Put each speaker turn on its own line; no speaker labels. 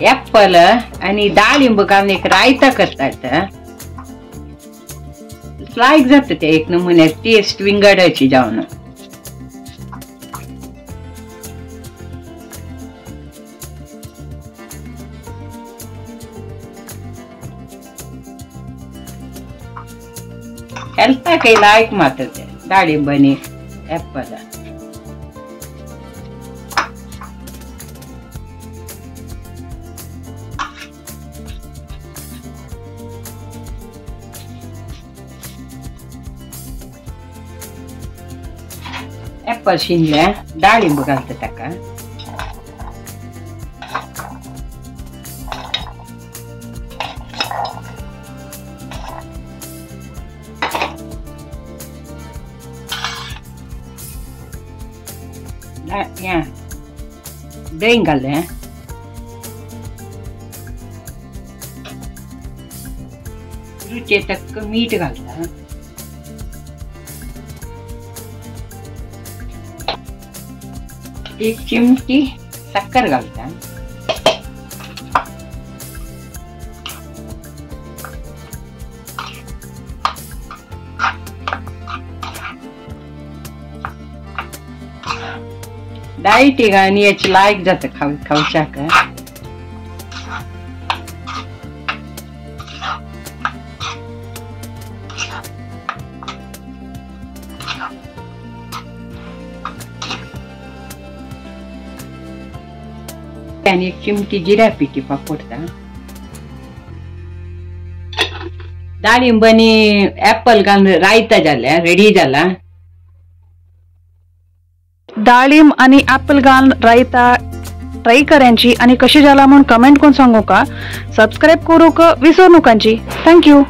Apple आणि डाळिंब घालून एक रायता करतात. लायक जाता ते एक नमुन्यात टेस्ट विंगडाची जावन. हेल्थाकय लायक मात्र ते डाळिंब आनी ॲपल. ॲपल शिनले डाळिंब घालता ताका. दही घातलें. रुचे तक्क मीठ घालता. एक चिमटी साखर घालता. डायटीक आनी हेची लायक जाता खावच्याक. आनी एक चिमटी जिरा पिठी वापरता. डाळिंब आनी ॲपल घालून रायता जालें, रेडी जाला.
डाळिंब आणि ॲपल घालून रायता ट्राय करायची आणि कशी जाला म्हणून कमेंट करून सांगू का. सबस्क्राईब करूक विसरू नकांची. Thank you.